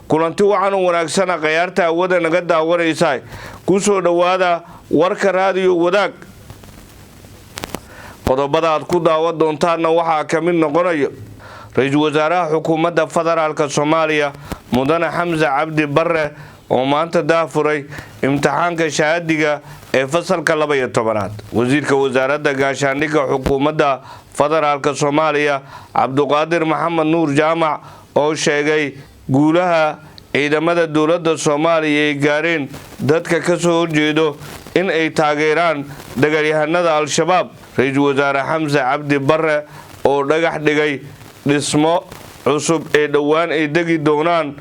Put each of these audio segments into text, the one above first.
Kulanti wacan u wanaagsana khayaarta hawada naga daawanaysa, ku soo dhowaada warka Raadiyo Wadaag. Qodobada aad ku daawan doontaanna waxaa ka mid noqonayo ra-iisul wasaaraha xukuumadda federaalka Soomaaliya, mudane Xamse Cabdi Barre, oo maanta daafuray imtixaanka shahaadiga ee fasalka 12aad. Wasiirka wasaaradda gaashaandhigga xukuumadda federaalka Soomaaliya, Cabduqaadir Maxamed Nuur Jaamac, oo sheegay guulaha ciidamada dowladda Soomaaliya ay gaareen dadka ka soo horjeedo in ay taageeraan dagaalyahanada Al-Shabaab. Ra-iisul wasaare Xamse Cabdi Barre oo dhagax dhigay dhismo cusub ee dhowaan ay degi doonaan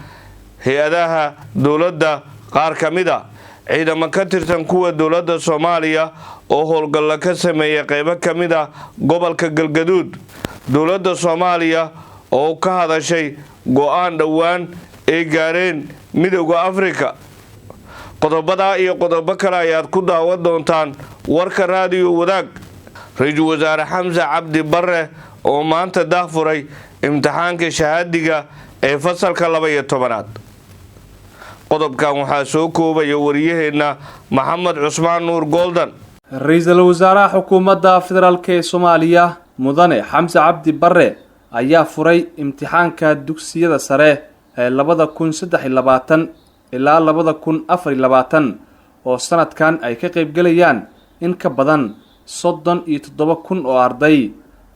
hay-adaha dowladda qaar ka mid a. Ciidamo ka tirsan kuwa dowladda Soomaaliya oo howlgalla ka sameeya qeybo ka mid ah gobolka Galgaduud. Dowladda Soomaaliya oo ka hadashay go-aan dhowaan ay gaareen Midowda Afrika. Qodobadaa iyo qodobo kale ayaad ku daawan doontaan warka Raadiyo Wadaag. Ra-iisul wasaare Xamse Cabdi Barre oo maanta dahfuray imtixaanka shahaadiga ee fasalka 12aad. Qodobkan waxaa soo koobaya wariyaheenna Maxamed Cusmaan Nuur Goldan. Ra-iisul wasaaraha xukuumadda federaalk ee Soomaaliya, mudane Xamse Cabdi Barre, ayaa furay imtixaanka dugsiyada sare ee 2023 ilaa 2024, oo sanadkan ay ka qaybgelayaan in ka badan 37,000 oo arday.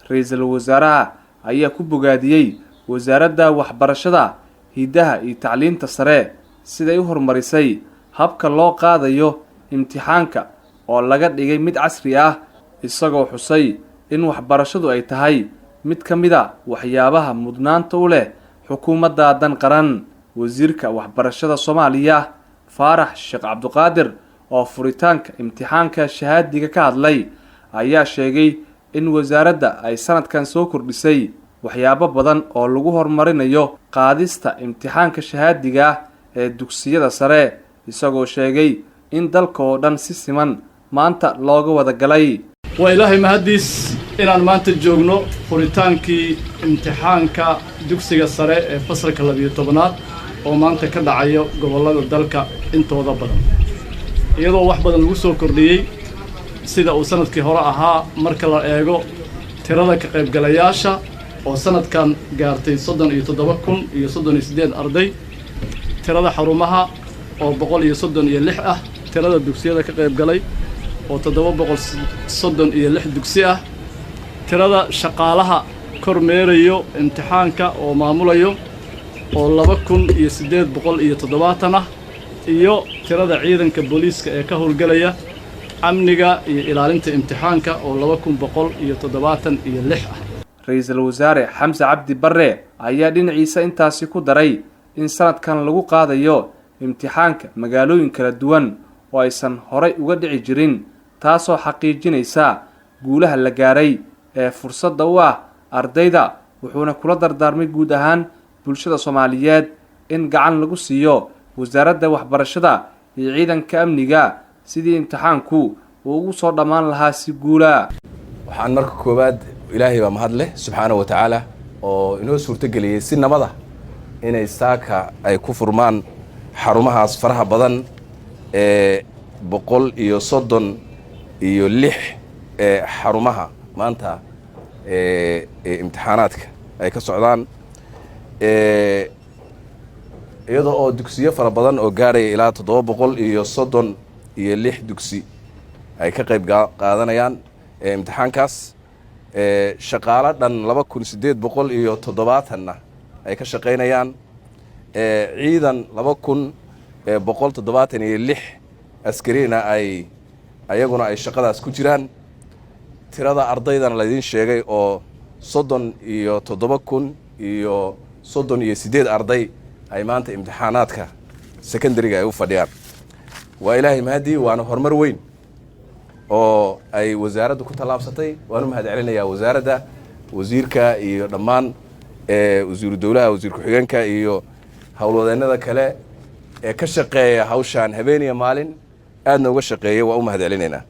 Ra-iisul wasaaraha ayaa ku bogaadiyey wasaaradda waxbarashada, hiddaha iyo tacliinta sare siday u horumarisay habka loo qaadayo imtixaanka oo laga dhigay mid casri ah, isagoo xusay in waxbarashadu ay tahay mid ka mid a waxyaabaha mudnaanta u leh xukuumadda Dan Qaran. Wasiirka waxbarashada Soomaaliya, Faarax Sheekh Cabduqaadir, oo furitaanka imtixaanka shahaadiga ka hadlay, ayaa sheegay in wasaaradda ay sanadkan soo kordhisay waxyaabo badan oo lagu horumarinayo qaadista imtixaanka shahaadiga ee dugsiyada sare, isagoo sheegay in dalka oo dhan si siman maanta looga wada galay. Waa Ilaahay mahaddiis inaan maanta joogno furitaankii imtixaanka dugsiga sare ee fasalka 12aad oo maanta ka dhacayo gobollada dalka intooda badan, iyadoo wax badan lagu soo kordhiyey sida uu sanadkii hore ahaa marka la eego tirada ka qaybgalayaasha oo sanadkan gaartay 37,038 arday, tirada xarumaha oo 136 ah, tirada dugsiyada ka qaybgalay oo 736 dugsi ah, tirada shaqaalaha kormeerayo imtixaanka oo maamulayo oo 2870 ah, iyo tirada ciidanka booliiska ee ka howlgelaya amniga iyo ilaalinta imtixaanka oo 2176 ah. Ra-iisul wasaare Xamse Cabdi Barre ayaa dhinaciisa intaasi ku daray in sanadkan lagu qaadayo imtixaanka magaalooyin kala duwan oo aysan horay uga dhici jirin, taasoo xaqiijinaysa guulaha la gaaray ee fursadda u ah ardayda. Wuxuuna kula dardaarmay guud ahaan bulshada Soomaaliyeed in gacan lagu siiyo wasaaradda waxbarashada iyo ciidanka amniga sidii imtixaanku uu ugu soo dhammaan lahaa si guula. Waxaan marka koowaad, Ilaahay baa mahad leh subxaana wa tacaala oo inoo suurtogeliyey si nabada inay saaka ay ku furmaan xarumahaas faraha badan ee 136 ee xarumaha maanta ee imtixaanaadka ay ka socdaan, iyadoo oo dugsiyo fara badan oo gaaraya ilaa 736 dugsi ay ka qayb qaadanayaan imtixaankaas, shaqaalo dhan 2870-na ay ka shaqaynayaan, ciidan 2176 askarina ay ayaguna ay shaqadaas ku jiraan, tirada ardaydana laydiin sheegay oo 37,038 arday ay maanta imtixaanaadka secondary-ga ay u fadhiyaan. Waa Ilaahay mahadii, waana horumar weyn oo ay wasaaraddu ku tallaabsatay. Waan u mahad celinayaa wasaaradda, wasiirka iyo dhammaan wasiiru dowlaha, wasiir ku-xigeenka iyo howlwadeennada kale ee ka shaqeeya hawshaan habeen iyo maalin aadna uga shaqeeya. Waa u mahad celinaynaa.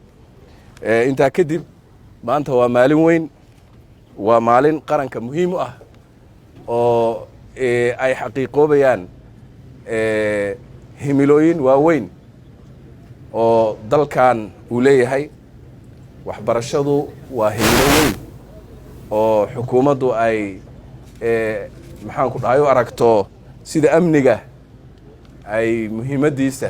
Intaa kadib, maanta waa maalin weyn, waa maalin qaranka muhiim u ah oo ay xaqiiqoobayaan. Himilooyin waaweyn oo dalkan uu leeyahay. Waxbarashadu waa himilo weyn oo xukuumaddu ay, maxaan ku dhahay, u aragto sida amniga ay muhiimaddiisa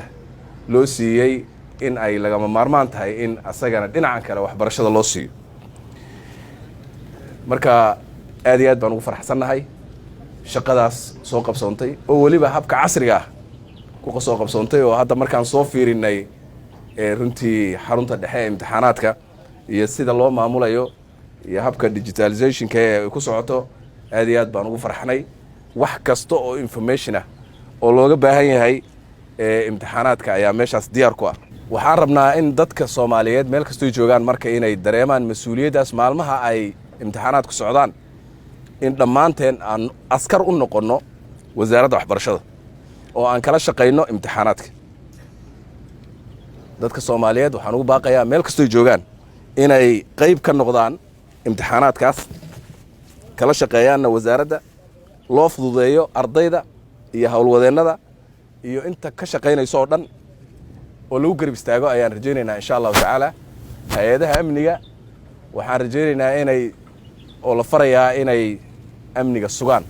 loo siiyey in ay lagama maarmaan tahay in asagana dhinacan kale waxbarashada loo siiyo. Marka aad iyo aad baan ugu farxsannahay shaqadaas soo qabsoontay, oo weliba habka casriga ah ku soo qabsoontay, oo hadda markaan soo fiirinay runtii xarunta dhexe ee imtixaanaadka iyo sida loo maamulayo iyo habka digitalizationka ee ay ku socoto, aad iyo aad baan ugu farxnay. Wax kasta oo information ah oo looga baahan yahay imtixaanaadka ayaa meeshaas diyaar ku ah. Waxaan rabnaa in dadka Soomaaliyeed meel kastoy joogaan marka inay dareemaan mas-uuliyaddaas maalmaha ay imtixaanaadku socdaan, in dhammaanteen aan askar u noqonno wasaaradda waxbarashada oo aan kala shaqayno imtixaanaadka. Dadka Soomaaliyeed waxaan ugu baaqayaa meel kastoy joogaan inay qayb ka noqdaan imtixaanaadkaas, kala shaqeeyaanna wasaaradda, loo fududeeyo ardayda iyo howlwadeennada iyo inta ka shaqaynayso oo dhan, oo lagu garab istaago ayaan rajaynaynaa, insha Allahu tacaala. Hay-adaha amniga waxaan rajaynaynaa inay, oo la farayaa, inay amniga sugaan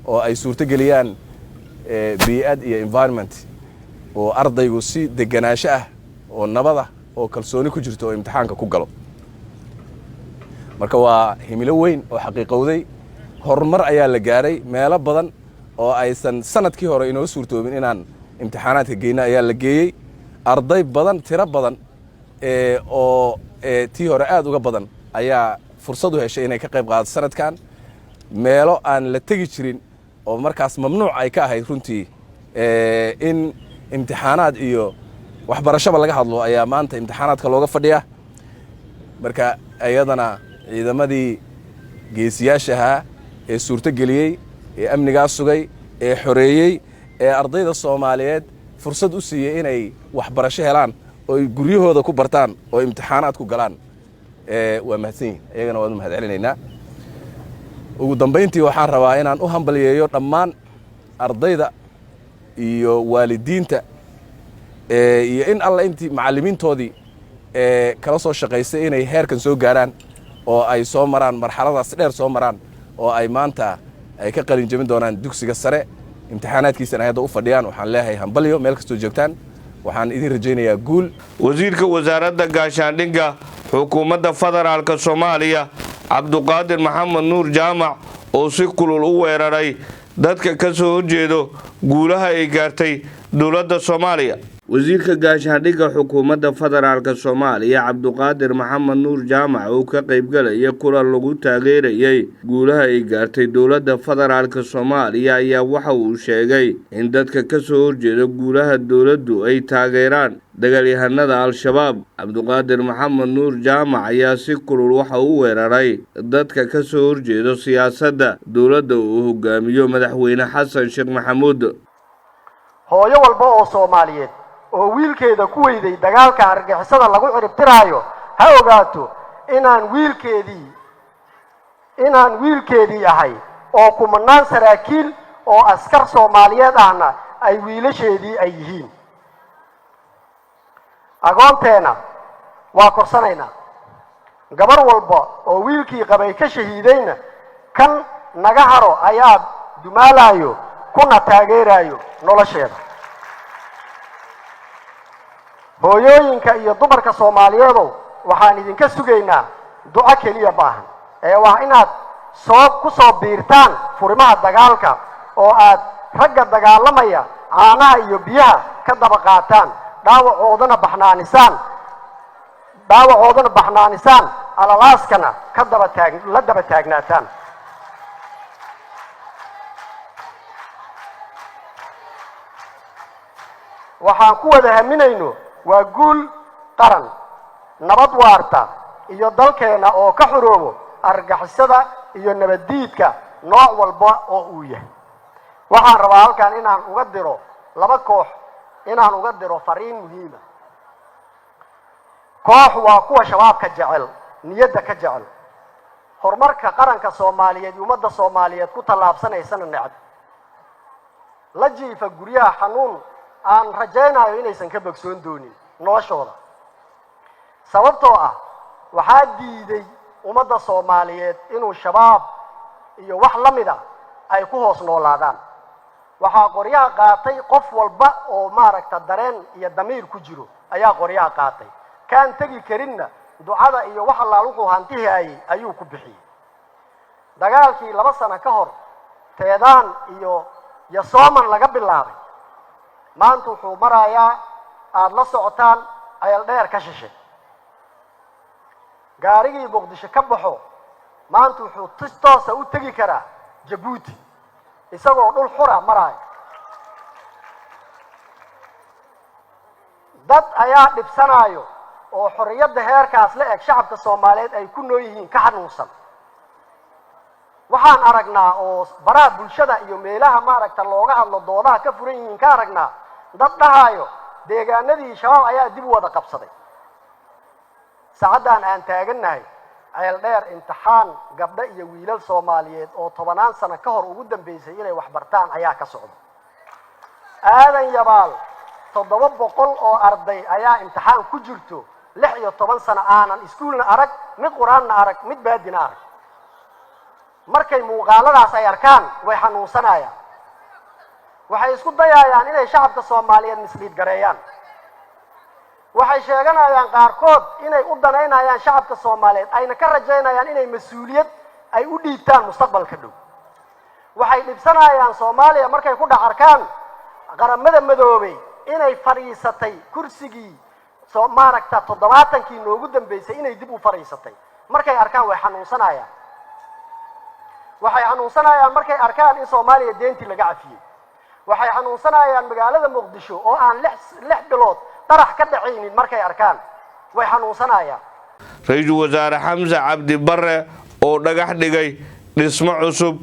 oo ay suurto geliyaan bii'ad iyo environment oo ardaygu si deganaansho ah oo nabada oo kalsooni ku jirto oo imtixaanka ku galo. Marka waa himilo weyn oo xaqiiqowday. Horumar ayaa la gaaray. Meelo badan oo aysan sanadkii hore inoo suurtoobin inaan imtixaanaadka geyno ayaa la geeyey. Arday badan, tiro badan oo tii hore aad uga badan ayaa fursad u heshay inay ka qayb qaadato sanadkan. Meelo aan la tegi jirin oo markaas mamnuuc ay ka ahayd runtii in imtixaanaad iyo waxbarashaba laga hadlo ayaa maanta imtixaanaadka looga fadhiyaa. Marka iyadana ciidamadii geesiyaasha ahaa ee suurto geliyey, ee amnigaa sugay, ee xoreeyey, ee ardayda Soomaaliyeed fursad u siiyey inay waxbarasho helaan oo ay guryahooda ku bartaan oo imtixaanaad ku galaan, waa mahadsan yihin. Iyagana waan u mahad celinaynaa. Ugu dambayntii, waxaan rabaa inaan u hambalyeeyo dhammaan ardayda iyo waalidiinta iyo in alla intii macallimiintoodii kala soo shaqaysay inay heerkan soo gaaraan oo ay soo maraan marxaladaas dheer, soo maraan oo ay maanta ay ka qalin jebin doonaan dugsiga sare, imtixaanaadkiisana ay hadda u fadhiyaan. Waxaan leeyahay hambalyo meel kastoo joogtaan. Waxaan idin rajaynayaa guul. Wasiirka wasaaradda gaashaandhigga xukuumadda federaalka Soomaaliya, Cabduqaadir Maxamed Nuur Jaamac, oo si kulul u weeraray dadka ka soo horjeedo guulaha ay gaartay dowladda Soomaaliya. Wasiirka gaashaandhigga xukuumadda federaalka Soomaaliya, Cabduqaadir Maxamed Nuur Jaamac, oo ka qaybgalaya kulan lagu taageerayay guulaha ay gaartay dowladda federaalka Soomaaliya, ayaa waxa uu sheegay in dadka ka soo horjeeda guulaha dowladdu ay taageeraan dagaalyahanada Al-Shabaab. Cabduqaadir Maxamed Nuur Jaamac ayaa si kulul waxa uu weeraray dadka ka soo horjeeda siyaasadda dowladda uu hogaamiyo Madaxweyne Xasan Sheekh Maxamuud. Hooyo walba oo Soomaaliyeed oo wiilkeeda ku weyday dagaalka argagixisada lagu ciribtiraayo ha ogaato inaan wiilkeedii ahay, oo kumanaan saraakiil oo askar Soomaaliyeed ahna ay wiilasheedii ay yihiin. Agoonteena waa korsanaynaa. Gabar walba oo wiilkii qabay ka shahiidayna, kan naga haro ayaa dumaalayo kuna taageerayo nolosheeda. Hooyooyinka iyo dumarka Soomaaliyeedow, waxaan idinka sugaynaa duco keliya maahan ee waa inaad soo ku soo biirtaan furimaha dagaalka oo aad ragga dagaalamaya caanaha iyo biyaha ka daba qaataan, dhaawacoodana baxnaanisaan, alalaaskana ka daba taag la daba taagnaataan. Waxaan ku wada haminayno waa guul qaran, nabad waarta iyo dalkeena oo ka xoroobo argagixisada iyo nabaddiidka nooc walba oo uu yahay. Waxaan rabaa halkan inaan uga diro laba koox, inaan uga diro fariin muhiima. Koox waa kuwa Shabaabka jecel, niyadda ka jecel, horumarka qaranka Soomaaliyeed iyo ummadda Soomaaliyeed ku tallaabsanaysana necab. La jiifa guryaha xanuun aan rajaynayo inaysan ka bogsoon doonin noloshooda, sababtoo ah waxaa diiday ummadda Soomaaliyeed inuu Shabaab iyo wax la mid a ay ku hoos noolaadaan. Waxaa qoryaha qaatay qof walba oo maaragta dareen iyo damiir ku jiro ayaa qoryaha qaatay. Kaan tegi karinna ducada iyo wax allaal wuxuu hanti haayey ayuu ku bixiyey. Dagaalkii 2 sano ka hor Teedaan iyo Yasooman laga bilaabay maanta wuxuu marayaa, aada la socotaan, Ceel Dheer ka shishay. Gaarigii Muqdisho ka baxo maanta wuxuu tis toosa u tegi karaa Jabuuti isagoo dhul xura maraayo. Dad ayaa dhibsanaayo oo xorriyadda heerkaas la eg shacabka Soomaaliyeed ay ku nool yihiin ka xanuunsan. Waxaan aragnaa oo baraha bulshada iyo meelaha maaragta looga hadlo doodaha ka furan yihiin ka aragnaa dad dhahaayo deegaanadii Shabaab ayaa dib u wada qabsaday. Saacaddan aan taagannahay Ceel Dheer imtixaan gabdho iyo wiilal Soomaaliyeed oo tobanaan sano ka hor ugu dambeysay inay wax bartaan ayaa ka socda. Aadan Yabaal 700 oo arday ayaa imtixaan ku jirto, 16 sano aanan iskuulna arag, mid qur-aanna arag, mid baadina arag. Markay muuqaaladaas ay arkaan way xanuunsanayaan. Waxay isku dayayaan inay shacabka Soomaaliyeed misliid gareeyaan. Waxay sheeganayaan qaarkood inay u danaynayaan shacabka Soomaaliyeed, ayna ka rajaynayaan inay mas-uuliyad ay u dhiibtaan mustaqbalka dhow. Waxay dhibsanayaan Soomaaliya markay ku dhex arkaan Qaramada Madoobey inay fadhiisatay kursigii soo maaragta 70kii noogu dambeysay inay dib u fadhiisatay. Markay arkaan way xanuunsanayaan. Waxay xanuunsanayaan markay arkaan in Soomaaliya deentii laga cafiyey. Waxay xanuunsanayaan magaalada Muqdisho oo aan 6 bilood qarax ka dhacaynin markay arkaan way xanuunsanayaan. Ra-iisul Wasaare Xamse Cabdi Barre oo dhagax dhigay dhismo cusub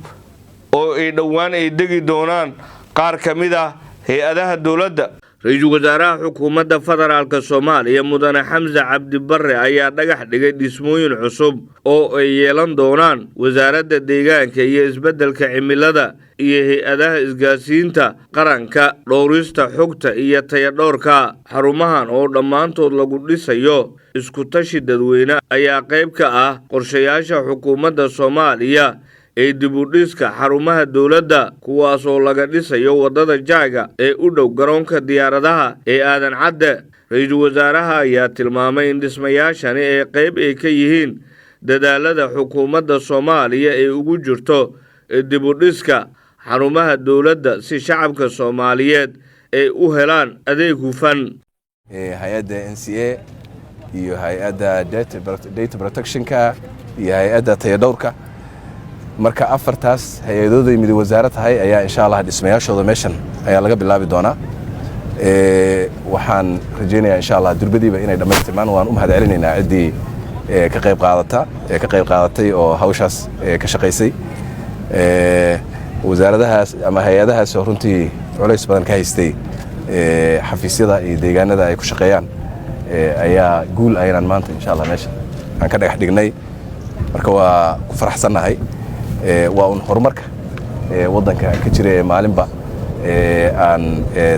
oo ay dhowaan ay degi doonaan qaar ka mid ah hay-adaha dowladda. Ra-iisul Wasaaraha Xukuumadda Federaalka Soomaaliya, Mudane Xamse Cabdi Barre, ayaa dhagax dhigay dhismooyin cusub oo ay yeelan doonaan Wasaaradda Deegaanka iyo Isbeddelka Cimilada iyo hay-adaha isgaarsiinta qaranka, dhowrista xogta iyo tayadhowrka. Xarumahan oo dhammaantood lagu dhisayo isku-tashi dadweyne ayaa qayb ka ah qorshayaasha xukuumadda Soomaaliya ee dib u dhiska xarumaha dowladda, kuwaasoo laga dhisayo waddada Jaaga ee u dhow garoonka diyaaradaha ee Aadan Cadde. Ra-iisul wasaaraha ayaa tilmaamay in dhismayaashani ay qayb ay ka yihiin dadaalada xukuumadda Soomaaliya ee ugu jirto dib u dhiska xarumaha dowladda si shacabka Soomaaliyeed ay u helaan adeeg hufan. Hay-adda NCA iyo hay-adda data protectionka iyo hay-adda tayadhowrka, marka afartaas hay-adooday mid wasaaro tahay ayaa insha Allah dhismayaashooda meeshan ayaa laga bilaabi doonaa. Waxaan rajaynayaa insha Allah durbadiiba inay dhammaystirmaan. Waan u mahad celinaynaa ciddii ka qayb qaadata ee ka qayb qaadatay oo hawshaas ka shaqaysay. Wasaaradahaas ama hay-adahaas oo runtii culays badan ka haystay xafiisyada iyo deegaanada ay ku shaqeeyaan ayaa guul aynaan maanta insha Allah meesha aan ka dhagax dhignay. Marka waa ku faraxsannahay. Waa un horumarka waddanka ka jira ee maalinba aan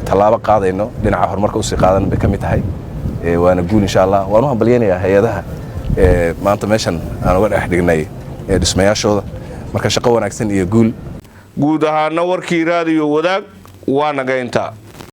tallaabo qaadayno dhinaca horumarka usii qaadan bay ka mid tahay, waana guul insha Allah. Waan u hambalyaynayaa hay-adaha maanta meeshan aan uga dhex dhignay dhismayaashooda. Marka shaqo wanaagsan iyo guul. Guud ahaana warkii Raadiyo Wadaag waa naga inta.